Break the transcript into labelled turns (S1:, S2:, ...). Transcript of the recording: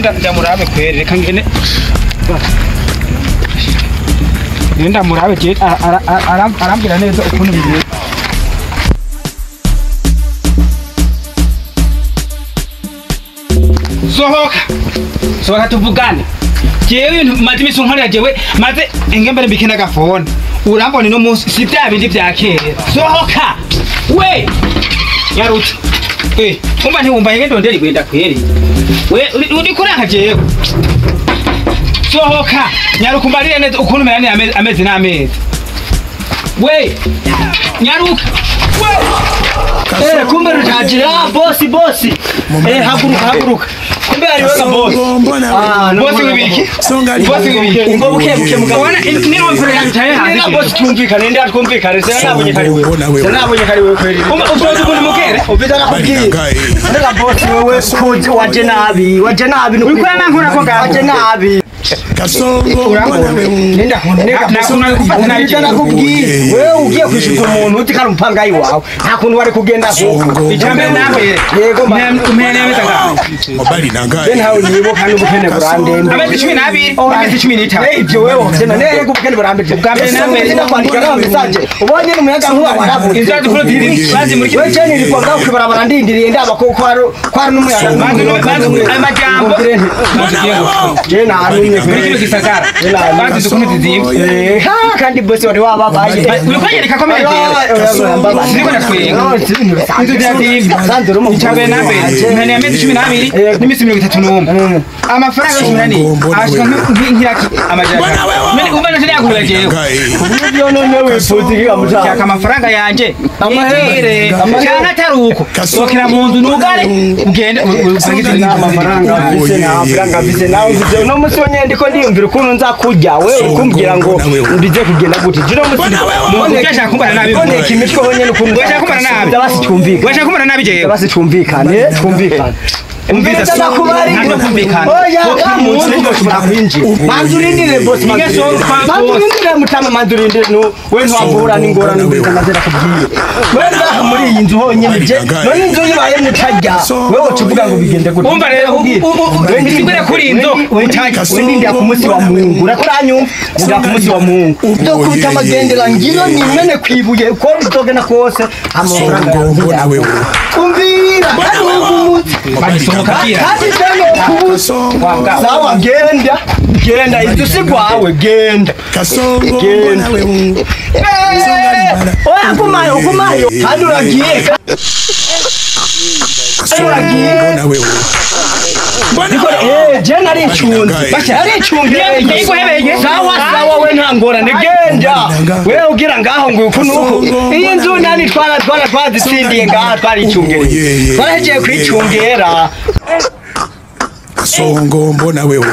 S1: Ngenda ndamurabe kwere reka ngene. Ngenda murabe je arambwira neza ukuntu bimeze. Sohoka. Sohoka tuvugane. Jewe maze imisi unkorera jewe maze ingembere mbike n'agafone. Urambona ino munsi si bya bindi bya kera. Sohoka. We. Yarutse. Eh, umva ntiwumva ngende ndondera igwenda kweri. We uri kuranka jewe. Sohoka. Nyaruka umbarire neza ukuntu merane amezi n'amezi. We. Nyaruka. We.
S2: Eh, kumbe rutajira bosi bosi. Eh, haguruka haguruka. Kumbe ari wewe bosi. Ah,
S1: bosi wibiki. Bosi wibiki.
S2: Ngo buke buke mugabo.
S1: Wana ni no mfere yantaye hanze.
S2: Ni bosi twumvikane ndi atwumvikane. Sinabonye kari wewe. Sinabonye kari wewe kweli.
S1: Umva uzoza ukuntu mukere.
S2: Ubita nakubwiye. Ndeka bosi wewe kuzi waje nabi. Waje nabi
S1: Uri kurana nkora ko ngaho.
S2: Waje nabi.
S3: Kasongo mbona wewe.
S2: Nenda
S1: Nakuna gufata nabi.
S2: Nenda nakubwiye. Wewe ugiye kwishyuza umuntu uti kari umupangayi wawe. Nta kuntu wari kugenda
S3: Kasongo.
S1: Icambere nawe.
S2: Yego mba.
S1: Umene amezi
S3: Mobali nangaye.
S2: Ben hawe nibuka n'ubukene burandembe.
S1: Amezi 12, amezi 15.
S2: Eh ibyo wewe tena ne ubukene burandembe.
S1: Ubwa mbere na mbere.
S2: Ndakwandika nawe message. Ubonye n'umuyaga nkuba warabuze.
S1: Inzira dukuru ziri bazi muri
S2: Wewe cyane nilikuwa ngaho kwibarabara ndindiriye ndaba ko kwari n'umuyaga.
S1: Bantu amajambo.
S2: Je na arumye
S1: Muri kino gisagara. Bantu dukuru zizimvye.
S2: Eh ha kandi bosi wari wababaye.
S1: Uri kwanyereka ko meje. Niko natwenga. Inzu zirazimbye. Icambere na mbere. Mpene amezi 12 n'imisi 31. Amafaranga yose munani ashika nk'iraki amajana. Mene umva nje yakugura jewe.
S2: Ubyo none wifuza iki kamushaka.
S1: Shaka amafaranga yanje. Amahere. Cyangwa atari uko. Sokera mu nzu nugare ugende usangize
S2: Amafaranga mfise nta mafaranga mfise nawe mfise uno munsi wonyene ndiko ndiyumvira ukuntu nza kurya wewe ukumbwira ngo mbize kugenda gute je uno munsi
S1: Urashaka kumbana nabi.
S2: ndeka imitwe honyene ukuntu
S1: Urashaka kumbana nabi.
S2: ndabasi twumvikane
S1: Urashaka kumbana nabi jewe.
S2: ndabasi twumvikane twumvikane
S1: Umviriza
S2: Ndakubarira.
S1: Ntabwo kumvikana.
S2: Oya,
S1: Mu nzu
S2: ushobora kwinjira. Manzi urindire boss manzi.
S1: Ingeso kwa
S2: Manzi
S1: boss.
S2: urindire mutama manzi urindire nu we ntwavura n'ingorane ubwiza mazera kubwiye. We ngaha muri iyi nzu honyene je none inzu yibaye mutajya wewe ucuvuga ngo bigende gute.
S1: Umva rero nsigure kuri inzu
S2: utajya wendindira ku munsi wa Mungu urakuranyumva ndindira ku munsi wa Mungu ndokubita amagendera ngiro nimene kwibuye uko bizogenda kose amafaranga
S3: Kasongo mbona wewe.
S2: umvira kandi wumvumutse
S1: bagisohoka bwira.
S2: kandi teno kubusa sawa genda genda inzu si gwawe genda
S3: Kasongo mbona wewe.
S2: Oya gumayo gumayo kandi uragiye
S3: Kasongo mbona wewe.
S2: Niko eh je nari ncunze nari ncunze
S1: Ndayiguhebeye.
S2: sawa sawa we nta ngorane genda we ugira ngaho ngo uku nuku iyi nzu nani twara twara twazitsindiye ngaha twaricungereye twarahejeje kwicungera
S3: Kasongo mbona wewe.